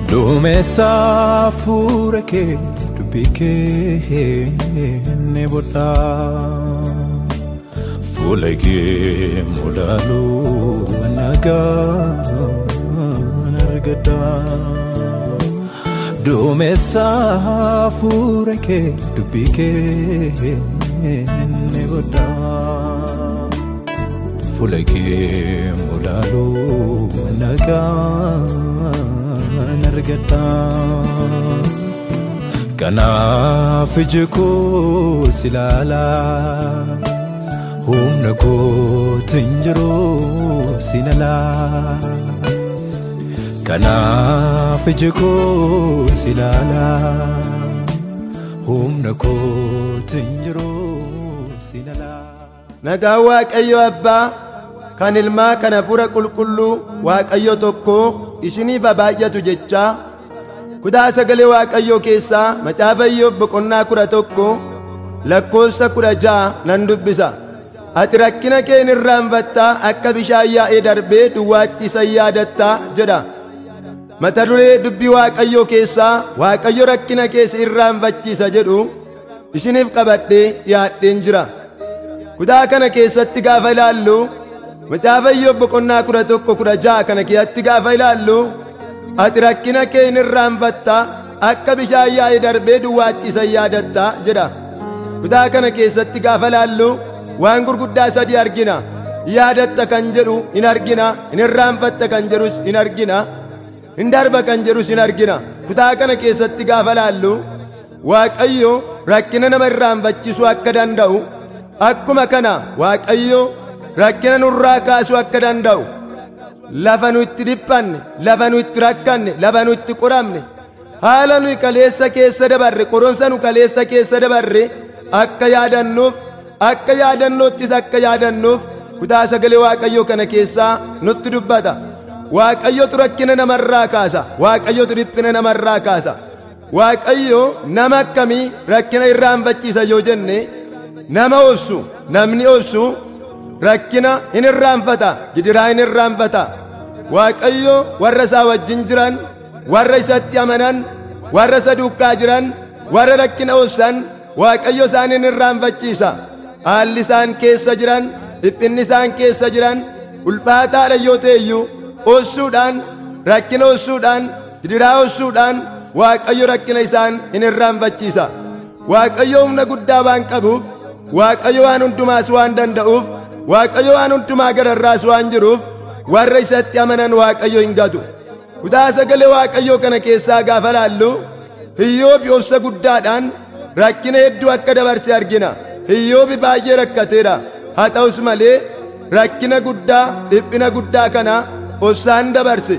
Duumessa hafuura kee dubbii kee ni bodha. Fuula kee mulaaluu nagaan argadha. Duumessa hafuura kee dubbii kee ni bodha. Fuula kee mulaaluu nagaan argadha. Kanaaf iji koo si ilaala, humna kootiin jiru sin ala. Kanaaf iji koo si ilaala, humna kootiin jiru sin ala. Nagaan Waaqayyo Abbaa kan Ilmaa kan Hafuura Qulqulluu Waaqayyo tokko isiniif haa baay'atu jechaa kutaa sagalee Waaqayyoo keessaa macaafa Iyyoob boqonnaa 11 lakkoofsa 16 nan dubbisa. Ati rakkina kee hin irraanfattaa, akka bishaan yaa'ee darbee duwwaatti isa yaadattaa jedha. Mata duree dubbii Waaqayyoo keessaa Waaqayyo rakkina kee si irraanfachiisa jedhu isiniif qabadhee dhiyaadheen jira. Kutaa kana keessatti gaafa ilaallu macaafa Iyyoob boqonnaa 11 16 kana keessatti gaafa ilaallu ati rakkina kee hin irraanfattaa, akka bishaan yaa'ee darbee duwwaatti isa yaadattaa jedha. Kutaa kana keessatti gaafa ilaallu waan gurguddaa sadii argina. Yaadatta kan jedhu hin argina, hin irraanfatta kan jedhus hin argina, hin darba kan jedhus hin argina. Kutaa kana keessatti gaafa ilaallu Waaqayyo rakkina nama irraanfachiisuu akka danda'u, akkuma kana Waaqayyo rakkina nurraa kaasuu akka danda'u, lafa nu itti dhiphanne, lafa nu itti rakkanne, lafa nu itti qoramne, haala nuyi kaleessa keessa dabarre, qoromsa nu kaleessa keessa dabarre akka yaadannuuf, akka yaadannoottis akka yaadannuuf kutaa sagalee Waaqayyoo kana keessaa nutti dubbata. Waaqayyotu rakkina namarraa kaasa. Waaqayyotu dhiphina namarraa kaasa. Waaqayyo nama akkamii rakkina irraanfachiisa yoo jenne, nama obsu, namni obsu rakkina hin irraanfata, gidiraa hin irraanfata. Waaqayyo warra isaa wajjin jiran, warra isatti amanan, warra isa duukaa jiran, warra rakkina obsan Waaqayyo isaan hin irraanfachiisa. Haalli isaan keessa jiran, dhiphinni isaan keessa jiran ulfaataadha yoo ta'e iyyuu obsuudhaan, rakkina obsuudhaan, gidiraa obsuudhaan Waaqayyo rakkina isaan hin irraanfachiisa. Waaqayyo humna guddaa waan qabuuf, Waaqayyo waan hundumaas waan danda'uuf, Waaqayyo waan hundumaa gararraas waan jiruuf warra isatti amanan Waaqayyo hin gatu. Kutaa sagalee Waaqayyoo kana keessaa gaafa laallu Iyyoobi obsa guddaadhaan rakkina hedduu akka dabarse argina. Iyyoobi baay'ee rakkateera. Haa ta'us malee rakkina guddaa, dhiphina guddaa kana obsaan dabarse.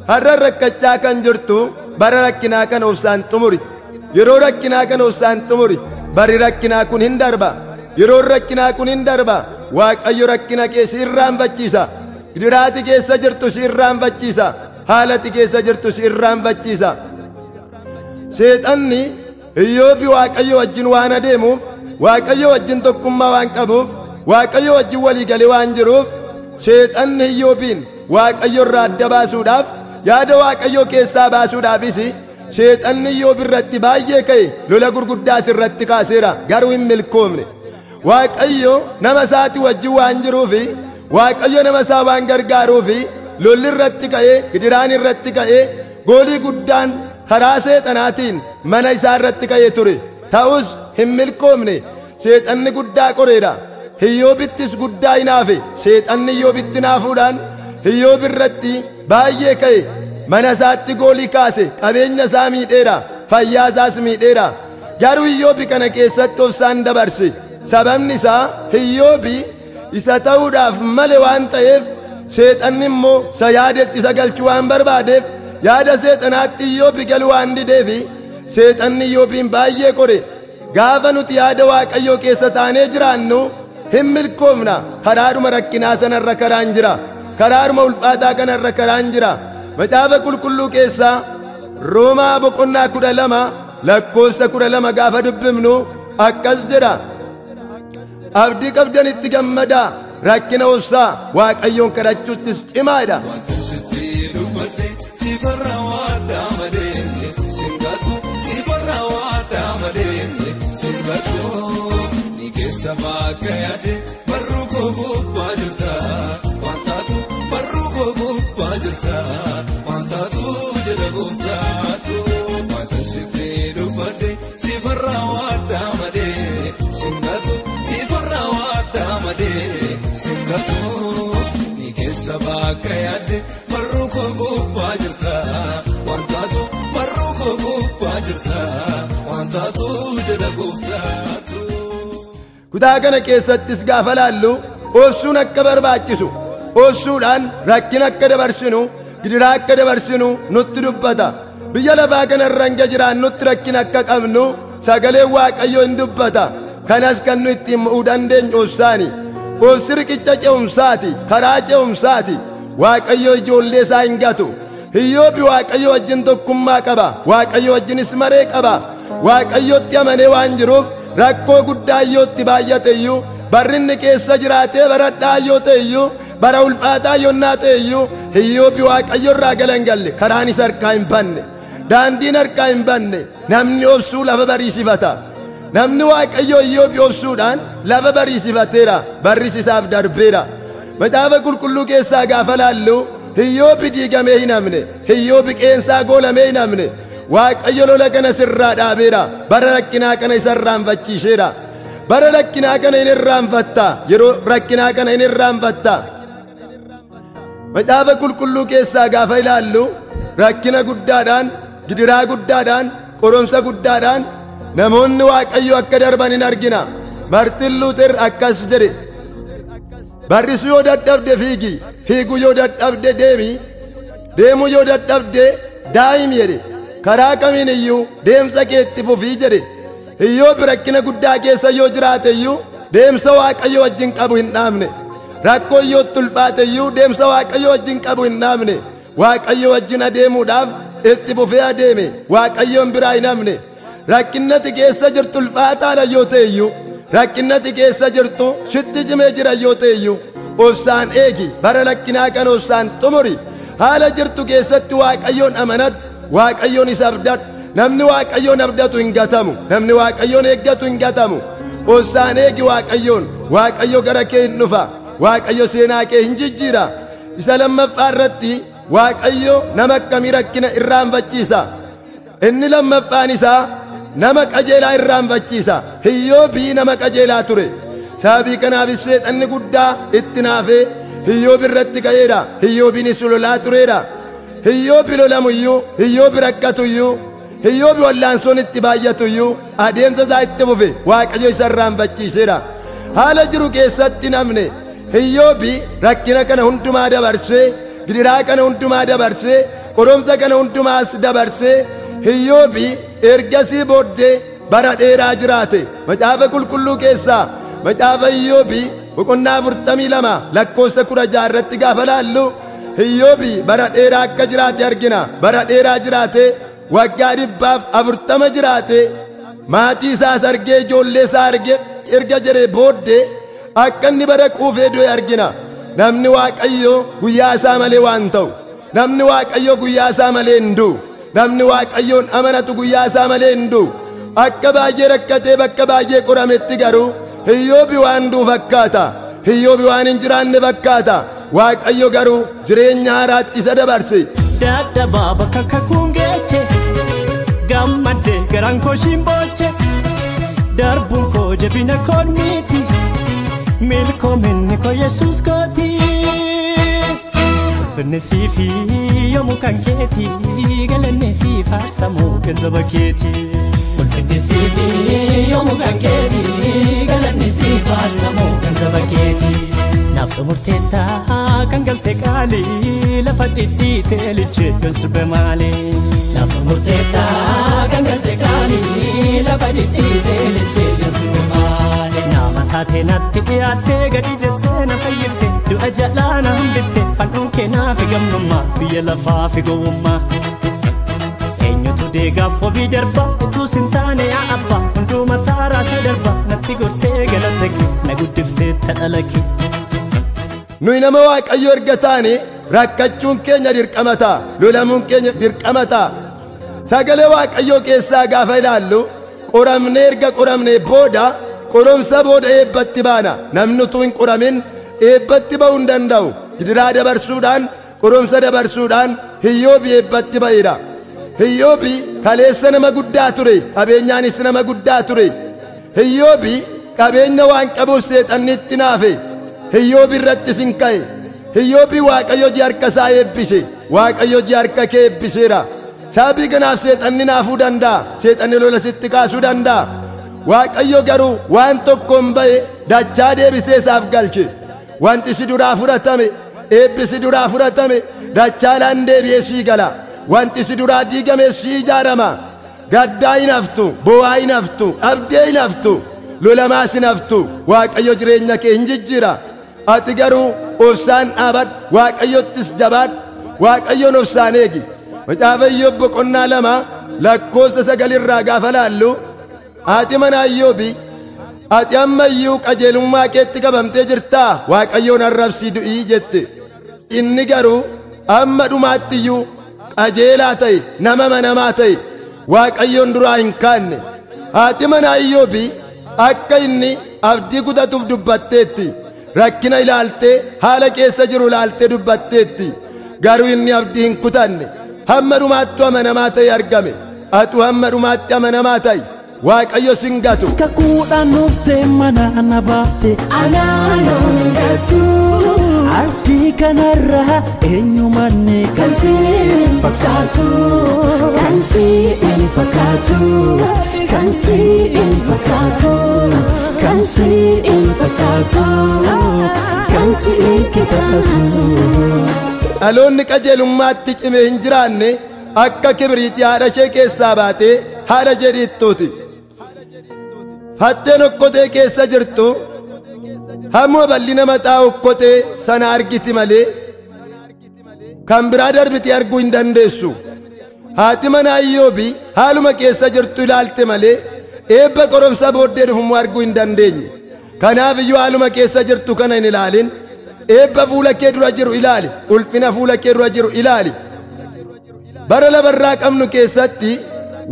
Har'a rakkachaa kan jirtu bara rakkinaa kana obsaan xumuri. Yeroo rakkinaa kana obsaan xumuri. Barri rakkinaa kun hin darba. Yeroo rakkinaa kun hin darba. Waaqayyo rakkina kee si irraanfachiisa. Gidiraati keessa jirtu si irraanfachiisa. Haalati keessa jirtu si irraanfachiisa. Seexanni Iyyoobi Waaqayyo wajjin waan adeemuuf, Waaqayyo wajjin tokkummaa waan qabuuf, Waaqayyo wajjin walii galee waan jiruuf, seexanni Iyyoobiin Waaqayyo irraa adda baasuudhaaf, yaada Waaqayyoo keessaa baasuudhaafis seexanni Iyyoob irratti baay'ee ka'e, lola gurguddaas irratti kaaseera, garuu hin milkoomne. Waaqayyo nama isaati wajjin waan jiruufi, Waaqayyo nama isaa waan gargaaruufi, lolli irratti ka'ee, gidiraan irratti ka'ee, goolii guddaan karaa seexanaatiin mana isaa irratti ka'ee ture. Ta'us hin milkoomne. Seexanni guddaa qoreera. Iyyoobittis guddaa hinaafe. Seexanni Iyyoobitti hinaafuudhaan Iyyoob irratti baay'ee ka'e. Mana isaatti goolii kaase, qabeenya isaa miidheera, fayyaa isaas miidheera. Garuu Iyyoobi kana keessatti obsaan dabarse. Sababni isaa Iyyoobi isa ta'uudhaaf male waan ta'eef, seexanni immoo isa yaadetti isa galchuu waan barbaadeef, yaada seexanaatti Iyyoobi galuu waan dideefi seexanni Iyyoobiin baay'ee qore. Gaafa nuti yaada Waaqayyoo keessa taanee jiraannu hin milkoofna. Karaadhuma rakkinaa sanarra karaan jira. Karaadhuma ulfaataa kanarra karaan jira. Macaafa Qulqulluu keessaa Roomaa boqonnaa 12 lakkoofsa 12 gaafa dubbifnu akkas jedha. Abdii qabdanitti gammadaa, rakkina obsaa, Waaqayyoon kadhachuuttis cimaadha. Sitti dubbadhe si farra waaddaa malee. bakka yaade barruu koo gubbaa jirta waan taatu barruu koo gubbaa jirta waan taatu jedha gooftaatu wanta sitti dubbadde sifarraa waaddaa malee singatu sifarraa waaddaa malee singatu ni keessa bakka yaade barruu koo gubbaa jirta waan taatu barruu koo gubbaa jirta waan taatu jedha gooftaatu. Kutaa kana keessattis gaafa laallu obsuun akka barbaachisu obsuudhaan rakkina akka dabarsinu gidiraa akka dabarsinu nutti dubbata. Biyya lafaa kanarra hanga jiraannutti rakkina akka qabnu sagaleen Waaqayyoo hin dubbata. Kanas kan nu ittiin mo'uu dandeenyu obsaani. Obsi riqicha ce'umsaati, karaa ce'umsaati. Waaqayyo ijoollee isaa hin gatu. Iyyoobi Waaqayyo wajjin tokkummaa qaba. Waaqayyo wajjinis maree qaba. Waaqayyotti amanee waan jiruuf rakkoo guddaa iyyootti baay'ate iyyuu barri inni keessa jiraatee baradhaa yoo ta'e iyyuu bara ulfaataa yonnaa ta'e iyyuu Iyyoobi Waaqayyo irraa galan galle karaan isa harkaa hin banne, daandiin harkaa hin banne. Namni obsuu lafa bariisifata. Namni Waaqayyo Iyyoobi obsuudhaan lafa bariisifateera, barris isaaf darbeera. Macaafa qulqulluu keessaa gaafa laallu Iyyoobi diigamee hin hafne, Iyyoobi qeensaa goolamee hin hafne. Waaqayyo lola kana sirraa dhaabeera, bara rakkinaa kana isa irraanfachiiseera. Bara rakkinaa kana hin irraanfatta, yeroo rakkinaa kana hin irraanfatta. Macaafa qulqulluu keessaa gaafa ilaallu rakkina guddaadhaan, gidiraa guddaadhaan, qoromsa guddaadhaan namoonni Waaqayyo akka darban hin argina. Martin Luuter akkas jedhe: barrisuu yoo dadhabde fiigi, fiiguu yoo dadhabde deemi, deemuu yoo dadhabde daa'imi jedhe. Karaa kamiin iyyuu deemsa kee itti fufii jedhe. Iyyoobi rakkina guddaa keessa yoo jiraate iyyuu deemsa Waaqayyo wajjin qabu hin dhaabne. Rakkoo iyyootti ulfaate iyyuu deemsa Waaqayyo wajjin qabu hin dhaabne. Waaqayyo wajjin adeemuudhaaf itti fufee adeeme. Waaqayyoon biraa hin hafne. Rakkinnati keessa jirtu ulfaataadha yoo ta'e iyyuu, rakkinnati keessa jirtu sitti cimee jira yoo ta'e iyyuu obsaan eegi, bara rakkinaa kan obsaan xumuri. Haala jirtu keessatti Waaqayyoon amanadhu, Waaqayyoon isa abdadhu. Namni Waaqayyoon abdatu hin gatamu, namni Waaqayyoon eeggatu hin gatamu. Obsaan eegi Waaqayyoon, Waaqayyo gara kee hin dhufa, Waaqayyo seenaa kee hin jijjiira. Isa lammaffaa irratti Waaqayyo nama akkamii rakkina irraanfachiisa? Inni lammaffaan isaa nama qajeelaa irraanfachiisa. Iyyoobii nama qajeelaa ture. Sababii kanaafis seexanni guddaa itti naafee Iyyoobi irratti ka'eera. Iyyoobiinis lolaa tureera. Iyyoobi lolamu iyyuu, Iyyoobi rakkatu iyyuu, Iyyoobi wallaansoon itti baay'atu iyyuu adeemsa isaa itti fufe. Waaqayyo isa irraanfachiiseera. Haala jiru keessatti namni Iyyoobi rakkina kana hundumaa dabarsee, gidiraa kana hundumaa dabarsee, qoromsa kana hundumaas dabarsee Iyyoobi ergasii booddee bara dheeraa jiraate. Macaafa qulqulluu keessaa macaafa Iyyoobi boqonnaa 42 lakkoofsa 16 irratti gaafa laallu Iyyoobi bara dheeraa akka jiraate argina. Bara dheeraa jiraate, waggaa 140 jiraate. Maatii isaas argee, ijoollee isaa argee erga jedhee booddee akka inni bara quufee du'e argina. Namni Waaqayyo guyyaa isaa malee waan ta'u, namni Waaqayyo guyyaa isaa malee hin du'u. Namni Waaqayyoon amanatu guyyaa isaa malee hin du'u. Akka baay'ee rakkatee bakka baay'ee qorametti garuu Iyyoobi waan du'u fakkaata, Iyyoobi waan hin jiraanne fakkaata. Waaqayyo garuu jireenya haaraatti isa dabarse. Dadhabaa bakka kakuun geeche, gammadde garaan koo shimbooche, darbuun koo jabina koon miti, milkoominni koo Yesuus kooti. Ulfinni siifi yoomuu kan keeti, galanni siif faarsamu ganzaba keeti. Ulfinni siifi yoomuu kan keeti, galanni siif faarsamu ganzaba keeti. Naaf xumurteetta kan galte qaalii, lafa dhidhiitee lichee yoon sirbe maali. Naaf xumurteetta kan galte qaalii, lafa dhidhiitee lichee yoon sirbe maali. Nama taatee natti dhiyaattee gadi jettee na fayyifte, du'a jalaa na hambifte, fannoon kee naaf gamnummaa biyya lafaa fi gowwummaa. Eenyutu deegaaf wabii darba utuu sin taane yaa abbaa, hunduma taaraa darba natti gortee galata kee na guddiftee tadhala kee. Nuyi nama Waaqayyo erga taane rakkachuun keenya dirqama ta'a, lolamuun keenya dirqama ta'a. Sagalee Waaqayyoo keessaa gaafa ilaallu qoramnee erga qoramnee booda Qoromsa booda eebbatti baana. Namni utuu hin qoramin eebbatti ba'uu hin danda'u. Gidiraa dabarsuudhaan, qoromsa dabarsuudhaan Hiyyoobi eebbatti ba'eera. Hiyyoobi kaleessa nama guddaa ture, qabeenyaanis nama guddaa ture. Hiyyoobi qabeenya waan qabuuf seexanni itti naafe. Hiyyoobi irrattis hin ka'e. Hiyyoobi Waaqayyo hojii harka isaa eebbise. Waaqayyo hojii harka kee eebbiseera. Sababii kanaaf seexanni naafuu danda'a. Seexanni lola sitti kaasuu danda'a. Waaqayyo garuu waan tokkoon ba'e dachaa deebisee isaaf galche. Wanti si duraa fudhatame, eebbi si duraa fudhatame, dachaadhaan deebi'ee sii gala. Wanti si duraa diigame sii ijaarama. Gaddaa hin haftu, boo'aa hin haftu, abdee hin haftu, lolamaas hin haftu. Waaqayyo jireenya kee hin jijjiira. Ati garuu obsaan dhaabadhu, Waaqayyottis jabaadhu, Waaqayyoon obsaan eegi. Macaafa Iyyoob boqonnaa 2 lakkoofsa 9 irraa gaafa laallu, haati manaa Iyyoobi, ati amma iyyuu qajeelummaa keetti qabamtee jirtaa? Waaqayyoon arrabsii du'ii jette. Inni garuu amma dhumaatti iyyuu qajeelaa ta'e, nama amanamaa ta'e, Waaqayyoon duraa hin kaanne. Haati manaa Iyyoobi akka inni abdii kutatuuf dubbatteetti. Rakkina ilaaltee, haala keessa jiru ilaaltee dubbatteetti. Garuu inni abdii hin kutanne. Hamma dhumaattu amanamaa ta'e argame. Atu hamma dhumaatti amanamaa ta'i. Waaqayyo sin gatu. Kakuudhaan dhuftee mana na baafte. Anaan hin gatu. Ardii kanarraa eenyumanni Kan siin fakkaatu, kan siin fakkaatu, kan siin fakkaatu, kan siin fakkaatu, kan siin fakkaatu. Dhaloonni qajeelummaatti cimee hin jiraanne akka kibiriitii haadha ishee keessaa baatee haadha jedhiittuuti. Fatteen okkotee keessa jirtu hamma bal'ina mataa okkotee sana argiti malee kan biraa darbitee arguu hin dandeessu. Haati manaa Iyyoobi haaluma keessa jirtu ilaalte malee eebba qoromsa booddee dhufummoo arguu hin dandeenye. Kanaaf iyyuu haaluma keessa jirtu kana hin ilaalin. Eebba fuula kee dura jiru ilaali. Ulfina fuula kee dura jiru ilaali. Bara lafarraa qabnu keessatti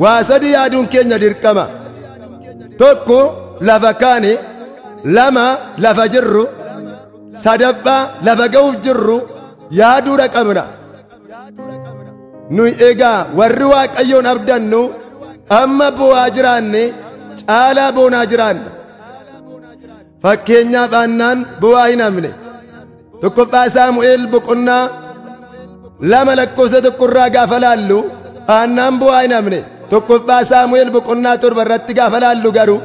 waa sadi yaaduun keenya dirqama. Tokko lafa kaane, lama lafa jirru, sadaffaa lafa ga'uuf jirru yaaduudha qabna. Nuyi egaa warri Waaqayyoon abdannu amma boo'aa jiraanne caalaa boonaa jiraanna. Fakkeenyaaf Haannaan boo'aa hin hafne. Tokkoffaa Saamu'eel boqonnaa 2 lakkoofsa 1 irraa gaafa laallu Haannaan boo'aa hin hafne. Tokkoffaa Saamu'eel boqonnaa 7 irratti gaafa laallu garuu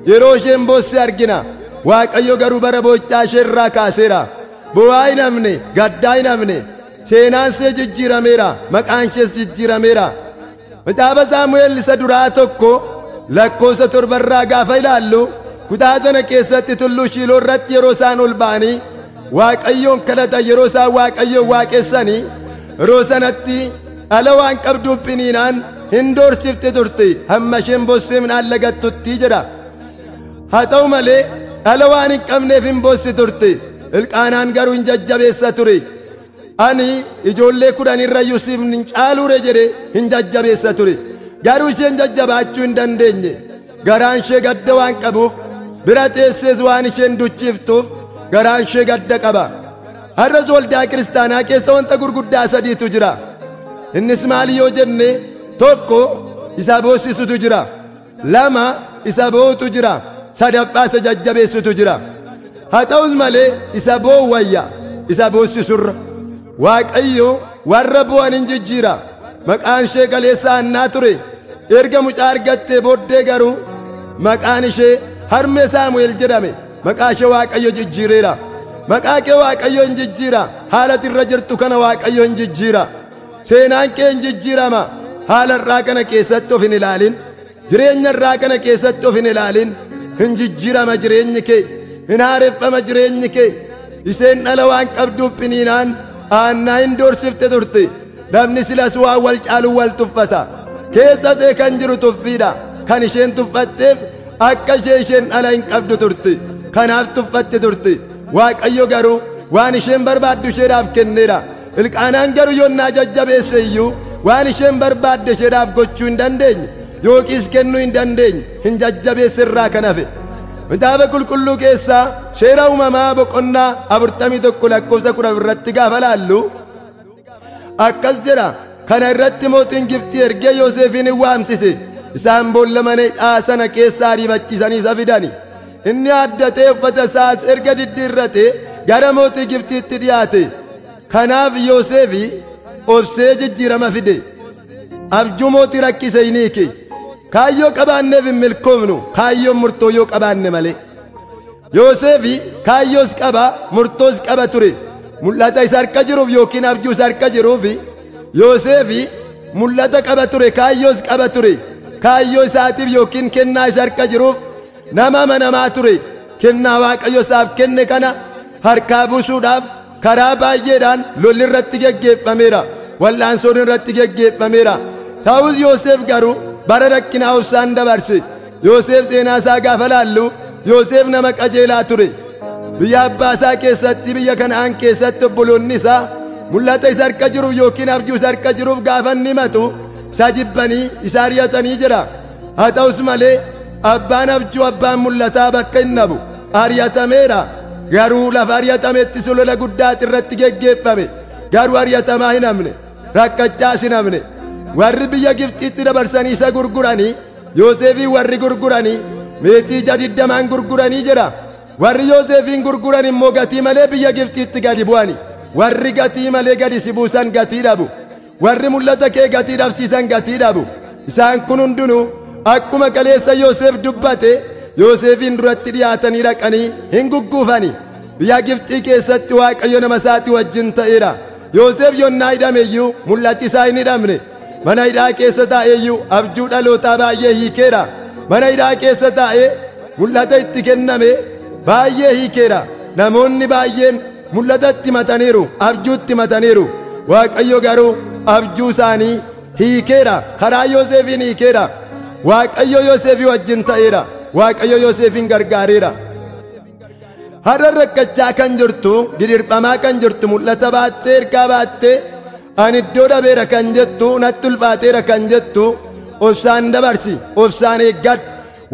yeroo isheen boosse argina. Waaqayyo garuu bara boo'ichaa ishee irraa kaaseera. Boo'aa hin hafne, gaddaa hin hafne. Seenaan ishee jijjiirameera, maqaan ishees jijjiirameera. Macaafa Saamu'eel isa duraa 1 lakkoofsa 7 irraa gaafa ilaallu kutaa sana keessatti tulluu Shiiloo irratti yeroo isaan ol ba'anii Waaqayyoon kadhatan, yeroo isaan Waaqayyoon waaqessanii, yeroo sanatti dhala waan qabduuf Phiniinaan hin doorsifte turte, hamma isheen boossee midhaan lagattutti jedha. Haa ta'u malee dhala waan hin qabneef hin boossi turte. Ilqaanaan garuu hin jajjabeessa ture. Ani ijoollee 10 irra iyyuu siif hin caaluure jedhe hin jajjabeessa ture. Garuu isheen jajjabaachuu hin dandeenye. Garaan ishee gadda waan qabuuf, bira teessees waan isheen duchiiftuuf garaan ishee gadda qaba. Har'as waldaa kiristaanaa keessa wanta gurguddaa sadiitu jira. Innis maali yoo jenne, tokko isa boossisutu jira, lama isa boo'utu jira, sadaffaa isa jajjabeessutu jira. Haa ta'us malee isa boo'u wayya isa boossisurra. Waaqayyo warra boo'an hin jijjiira. Maqaan ishee kaleessa Haannaa ture. Erga mucaa argattee booddee garuu maqaan ishee harmee Saamu'eel jedhame. Maqaa ishee Waaqayyo jijjiireera. Maqaa kee Waaqayyo hin jijjiira. Haala irra jirtu kana Waaqayyo hin jijjiira. Seenaan kee hin jijjiirama. Haala irraa kana keessatti of hin ilaalin. Jireenya irraa kana keessatti of hin ilaalin. Hin jijjiirama jireenyi kee. Hin haareffama jireenyi kee. Isheen dhala waan qabduuf Phiniinaan Haannaa hin doorsifte turte. Namni silas waan wal caalu wal tuffata. Keessa ishee kan jiru tuffiidha. Kan isheen tuffatteef akka isheen dhala hin qabdu turte. Kanaaf tuffatte turte. Waaqayyo garuu waan isheen barbaaddu isheedhaaf kenneera. Ilqaanaan garuu yonnaa jajjabeesse iyyuu waan isheen barbaadde isheedhaaf gochuu hin dandeenye, yookiis kennuu hin dandeenye, hin jajjabeesse irraa kan hafe. Macaafa qulqulluu keessaa seera uumamaa boqonnaa 41 lakkoofsa 10 irratti gaafa laallu akkas jedha. Kana irratti mootiin Gibxii ergee Yoosefiin waamsise. Isaan boolla mana hidhaa sana keessaa ariifachiisanii isa fidani. Inni addatee uffata isaas erga diddiirratee gara mootii Gibxiitti dhiyaate. Kanaaf Yoosefi obsee jijjiirama fide. Abjuu mootii rakkise hin hiike. Kaayyoo qabaanneef hin milkoofnu, kaayyoon murtoo yoo qabaanne malee. Yoosefi kaayyoos qaba, murtoos qaba ture. Mul'ata isa harka jiruuf yookiin abjuu isa harka jiruuf Yoosefi mul'ata qaba ture, kaayyoos qaba ture. Kaayyoo isaatiif yookiin kennaa isa harka jiruuf nama amanamaa ture. Kennaa Waaqayyo isaaf kenne kana harkaa buusuudhaaf karaa baay'eedhaan lolli irratti geggeeffameera, wal'aansoon irratti geggeeffameera. Ta'us Yoosef garuu bara rakkinaa obsaan dabarse. Yoosef seenaa isaa gaafa laallu Yoosef nama qajeelaa ture. Biyya abbaa isaa keessatti, biyya Kana'aan keessatti obboloonni isaa mul'ata isa harka jiruuf yookiin abjuu isa harka jiruuf gaafa inni himatu isa jibbanii isa ari'atanii jira. Haa ta'us malee abbaan abjuu abbaan mul'ataa bakka hin dhabu. Ari'atameera. Garuu lafa ari'atametti lola guddaatu irratti geggeeffame. Garuu ari'atamaa hin hafne, rakkachaas hin hafne. Warri biyya Gibxiitti dabarsanii isa gurguranii, Yoosefii warri gurguranii meetii ija 20 gurguranii jira. Warri Yoosefiin gurguran immoo gatii malee biyya Gibxiitti gadi bu'ani. Warri gatii malee gadi si buusan gatii dhabu. Warri mul'ata kee gatii dhabsiisan gatii dhabu. Isaan kun hundinuu akkuma kaleessa Yoosef dubbate Yoosefiin duratti dhiyaatanii dhaqanii hin gugguufani. Biyya Gibxii keessatti Waaqayyo nama isaatii wajjin ta'eera. Yoosef yonnaa hidhameyyuu mul'ati isaa hin hidhamne. Mana hidhaa keessa taa'eyyuu abjuu dhalootaa baay'ee hiikeera. Mana hidhaa keessa taa'ee mul'ata itti kenname baay'ee hiikeera. Namoonni baay'een mul'ata itti mataniiru, abjuu itti mataniiru. Waaqayyo garuu abjuu isaanii hiikeera. Karaa Yoosefiin hiikeera. Waaqayyo Yoosefii wajjin ta'eera. Waaqayyo Yoosefiin gargaareera. Har'a rakkachaa kan jirtu, gidirfamaa kan jirtu, mul'ata baattee, ergaa baattee, ani iddoo dhabeera kan jettu, natti ulfaateera kan jettu, obsaan dabarsi, obsaan eeggadhu.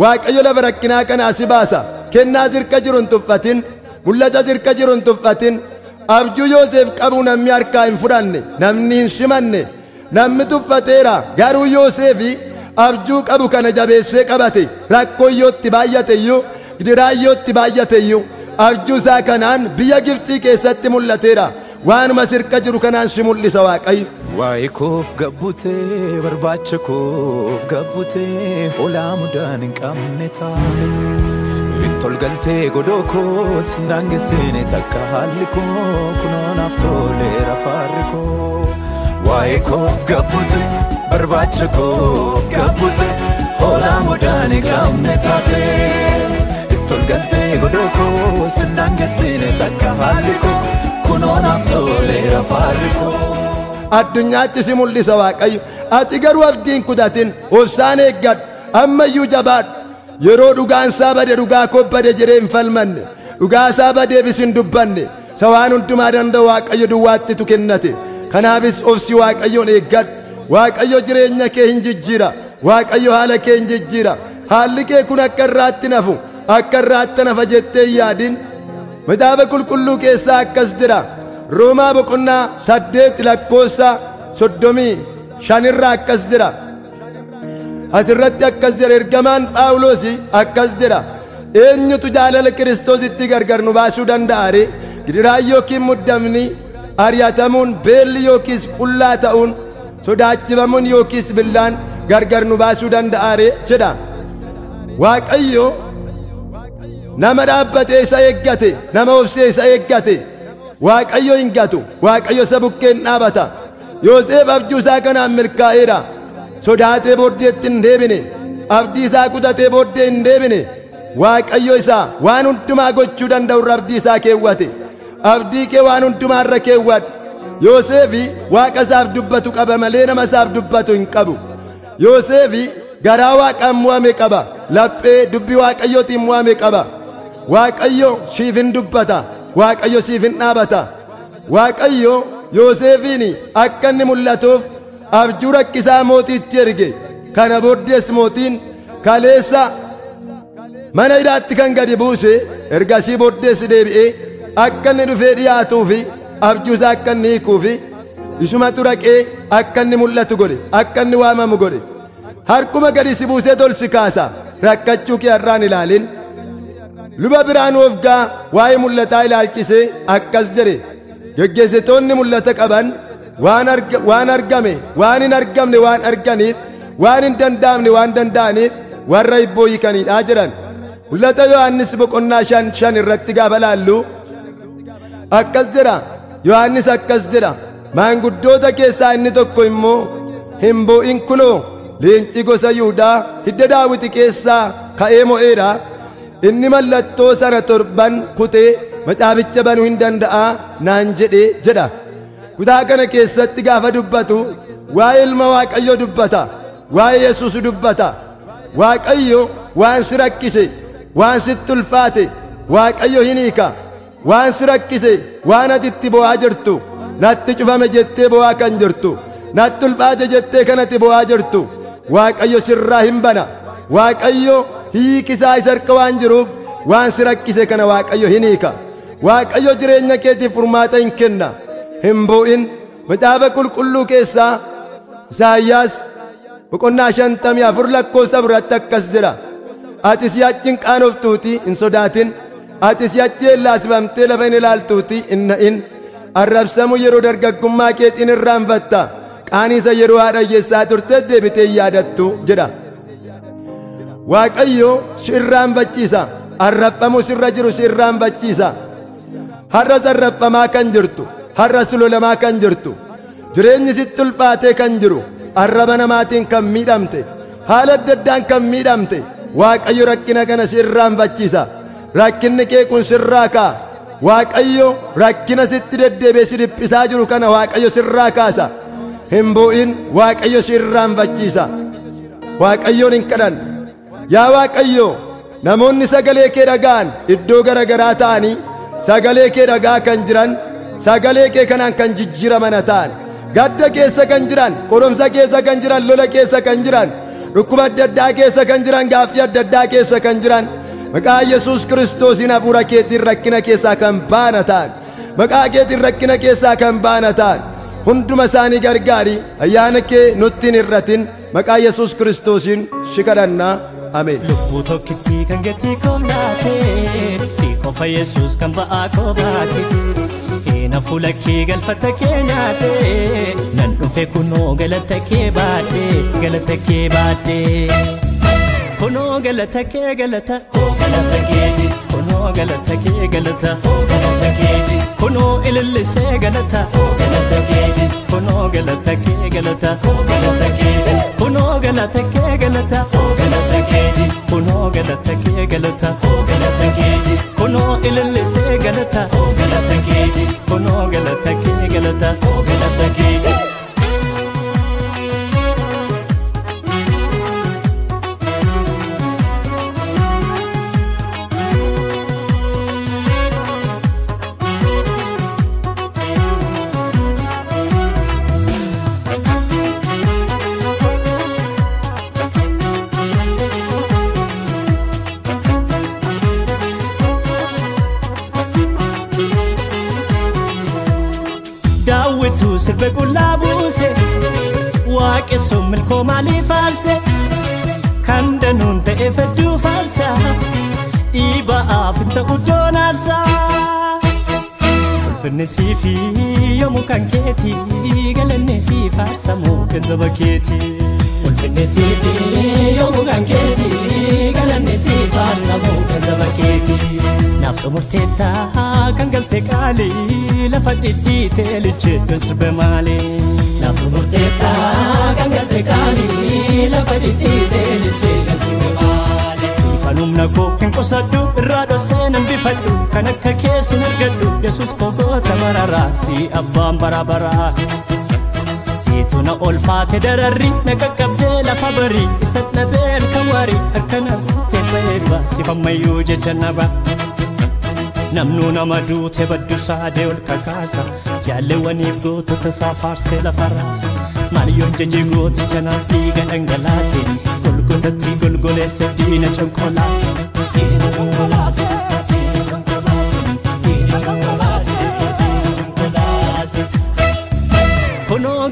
Waaqayyo lafa rakkinaa kanaa si baasa. Kennaa sirka jiru hin tuffatin, mul'ata sirka jiru hin tuffatin. Abjuu Yoosef qabu namni harkaa hin fudhanne, namni hin simanne, namni tuffateera. Garuu Yoosefi abjuu qabu kana jabeessee qabate. Rakkoo iyyootti baay'ate iyyuu, gidiraa iyyootti baay'ate iyyuu, abjuu isaa kanaan biyya Gibxii keessatti mul'ateera. Waanuma sirka jiru kanaan si mul'isa Waaqayyo. Waa'ee koof gabbutee, barbaacha koof gabbutee, olaa mudaan hin qabne taate. Itti ol galtee godoo koos hin daangessine takka haalli koo kunoo naaf toleera faarri koo. Waa'ee koof gabbutee, barbaacha koof gabbutee, olaa mudaan hin qabne taate. Itti ol galtee godoo koos hin daangessine takka haalli koo kunoo naaf toleera faarri koo. Addunyaatti si mul'isa Waaqayyo. Ati garuu abdiin kutatin, obsaan eeggadhu, ammayyuu jabaadhu. Yeroo dhugaan isaa bade dhugaa koo bade jedhee hin falmanne, dhugaa isaa badeefis hin dubbanne. Isa waan hundumaa danda'u Waaqayyo duwwaattitu kennate. Kanaafis obsi Waaqayyoon eeggadhu. Waaqayyo jireenya kee hin jijjiira. Waaqayyo haala kee hin jijjiira. Haalli kee kun akka irraatti nafu, akka irraatti nafa jettee hin yaadin. Macaafa qulqulluu keessaa akkas jedha. Roomaa boqonnaa 8 lakkoofsa 35 irraa akkas jedha. Asirratti akkas jedha ergamaan Phaawulos akkas jedha. Eenyutu jaalala Kiristoositti gargar nu baasuu danda'a ree? Gidiraan yookiin muddamni, ari'atamuun, beelli yookiis qullaa ta'uun, sodaachifamuun yookiis billaan gargar nu baasuu danda'a ree jedha. Waaqayyo nama dhaabbatee isa eeggate, nama obsee isa eeggate. Waaqayyo hin gatu, Waaqayyo isa bukkeen dhaabata. Yoosef abjuu isaa kanaan milkaa'eera. Sodaatee booddeetti hin deebine, abdii isaa kutatee booddee hin deebine. Waaqayyo isaa waan hundumaa gochuu danda'u irra abdii isaa keewwate. Abdii kee waan hundumaa irra keewwadhu. Yoosefi Waaqa isaaf dubbatu qaba malee nama isaaf dubbatu hin qabu. Yoosefi garaa Waaqaan mo'ame qaba, laphee dubbii Waaqayyootiin mo'ame qaba. Waaqayyo siif hin dubbata, Waaqayyo siif hin dhaabata. Waaqayyo Yoosefiin akka inni mul'atuuf abjuu rakkisaa mootiitti erge. Kana booddees mootiin kaleessa Mana hidhaatti kan gadi buuse ergasii booddees deebi'ee akka inni dhufee dhiyaatuu fi abjuusaa akka inni hiikuu fi isumatu raqee akka inni mul'atu godhe, akka inni waamamu godhe. Harkuma gadi si buusee tol si kaasa, rakkachuu kee har'aan ilaalin. Luba Birhaanuu Ofgaa waa'ee mul'ataa ilaalchisee akkas jedhe: geggeessitoonni mul'ata qaban waan argame, waan hin argamne waan arganiif, waan hin danda'amne waan danda'aniif warra hibboo hiikanidha jedhan. Mul'ata Yohaannis boqonnaa 5:5 irratti gaafa laallu akkas jedha. Yohaannis akkas jedha: maanguddoota keessaa inni tokko immoo hin boo'in, kunoo leenci gosa Yihudaa hidda Daawiti keessaa ka'ee mo'eera. Inni mallattoo sana torban kutee macaaficha banuu hin danda'a naan jedhe jedha. Kutaa kana keessatti gaafa dubbatu waa'ee ilma Waaqayyoo dubbata, waa'ee Yesuus dubbata. Waaqayyo waan si rakkise, waan sitti ulfaate Waaqayyo hin hiika. Waan si rakkise, waan ati itti bo'aa jirtu, natti cufame jettee bo'aa kan jirtu, natti ulfaate jettee kan ati bo'aa jirtu, Waaqayyo sirraa hin bana. Waaqayyo hiikisaa isa harka waan jiruuf waan si rakkise kana Waaqayyo hin hiika. Waaqayyo jireenya keetiif furmaata hin kenna. Hin boo'in. Macaafa qulqulluu keessaa Isaayyaas boqonnaa 54 lakkoofsa biratti akkas jedha: ati si'achi hin qaanoftuuti hin sodaatin, ati si'achi yeellaasifamtee lafa hin ilaaltuuti hin na'in. Arrabsamu yeroo dargaggummaa keetiin irraanfatta, qaaniisa yeroo haadha hiyyeessaa turte deebitee hin yaadattu jedha. Waaqayyo si irraanfachiisa, arrabfamu sirra jiru si irraanfachiisa. Har'as arrabfamaa kan jirtu, har'as lolamaa kan jirtu, jireenyi sitti ulfaatee kan jiru, arraba namaatiin kan miidhamte, haala adda addaan kan miidhamte, Waaqayyo rakkina kana si irraanfachiisa. Rakkinni kee kun sirraa ka'a. Waaqayyo rakkina sitti deddeebi'ee si dhiphisaa jiru kana Waaqayyo sirraa kaasa. Hin boo'in, Waaqayyo si irraanfachiisa. Waaqayyoon hin kadhanne. Yaa Waaqayyo, namoonni sagalee kee dhaga'an iddoo garagaraa ta'anii sagalee kee dhagaa kan jiran, sagalee kee kanaan kan jijjiiraman ta'an, gadda keessa kan jiran, qoromsa keessa kan jiran, lola keessa kan jiran, dhukkuba adda addaa keessa kan jiran, gaaffii adda addaa keessa kan jiran, maqaa Yesuus Kiristoosiin hafuura keetiin rakkina keessaa kan baana ta'an, maqaa keetiin rakkina keessaa kan baana ta'an, hunduma isaanii gargaari. Ayyaana kee nutti hin hir'atin. Maqaa Yesuus Kiristoosiin si kadhannaa. Ameen. Lubbuu tokkittii kan gatii koo laate, si qofa Yesuus kan ba'aa koo baate. Ena fuula kee galfata kee nyaate, nan dhufe kunoo galata kee baadhe, galata kee baadhe. Kunoo galata kee galata, oo galata keeti. Kunoo galata kee galata, oo galata keeti. Kunoo ilillisee galata, oo galata keeti. Kunoo galata kee galata, oo galata keeti. Kunoo galata kee galata, oo galata keeti. Kunoo galata kee galata, oo galata keeti. Kunoo ilillisee galata, oo galata keeti. Kunoo galata kee galata, oo galata keeti. Daawwitu sirba qullaa buuse, waaqessuun milkoo maalii faarse, kan danuun ta'e fedduu faarsa, dhiibaaf hin ta'u iddoon aarsa. Ulfinni siifi yoomuu kan keeti, galanni sii faarsamu ganzaba keeti. Ulfinni siifi yoomuu kan keeti, galanni sii faarsamu ganzaba keeti. Naaf xumurteetta kan galte qaalii, lafa dhidhiitee licheeddoon sirbe maali. Naaf xumurteetta kan galte qaalii, lafa dhidhiitee licheeddoon sirbe maali. Siifan humna koo hin qusadhu, irraa dhossee nan bifadhu, kan akka kee sin argadhu, Yesuus koo goota bararaa, si abbaan bara baraa. Siitu na olfaate dararri, na qaqqabdee lafa barii, isa dhabee halkan warii, akkana guutee ba'eebba, siif ammayyuu jecha naba. Namnu nama duute baddu saadee ol kakaasa, jaalleewwaniif gootota isaa faarsee lafa raasa. Maaliyoon jajee gooticha naaf dhiiga dhangalaase, golgotatti golgoleesse diina conqolaase.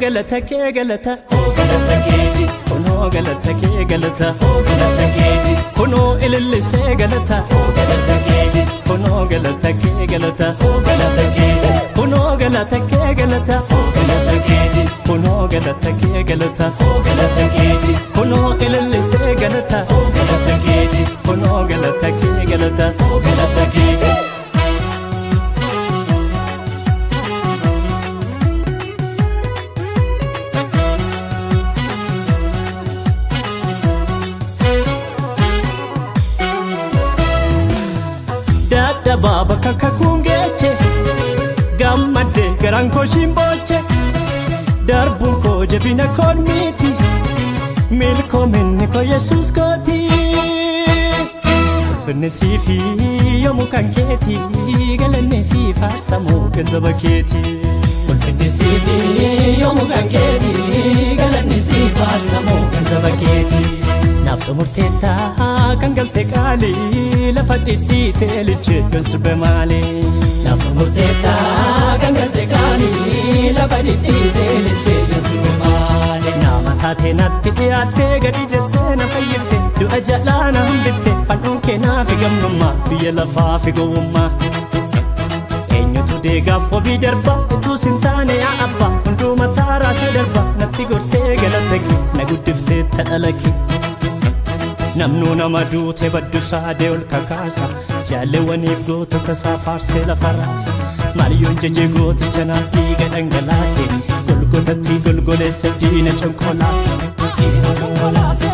Galata kee galata, galata keeti. Kunoo galata kee galata, galata keeti. Kunoo ilillisee galata, galata keeti. Kunoo galata kee galata, galata keeti. Kunoo galata kee galata, galata keeti. Kunoo galata kee galata, galata keeti. Kunoo ilillisee galata, galata keeti. Kunoo galata kee galata, galata keeti. Dadhabaa bakka kakuun geeche, gammadde garaan koo shimbooche, darbuun koo jabina koon miti, milkoominni koo Yesuus kooti. Ulfinni siifi yoomuu kan keeti, galanni sii faarsamu ganzaba keeti. Ulfinni siifi yoomuu kan keeti, galanni sii faarsamu ganzaba keeti. Naaf xumurteetta kan galte qaalii, lafa dhidhiitee lichee yoon sirbe maali. Naaf xumurteetta kan galte qaalii, lafa dhidhiitee lichee yoon sirbe maali. Nama taatee natti dhiyaattee gadi jettee na fayyifte, du'a jalaa na hambifte, fannoon kee naaf gamnummaa biyya lafaa fi gowwummaa. Eenyutu deegaaf wabii darba utuu sin taane yaa abbaa, hunduu mataa raasee darba, natti gortee galata kee na guddiftee dhala kee. Namnuu nama duute baddu saadee ol kakaasa, jaalewwaniif gootota isaa faarsee lafa raasa. Maaliyoon jajee gooticha naaf dhiiga dhangalaase, golgotatti golgoleessa diina conkolaase. Diina conkolaase.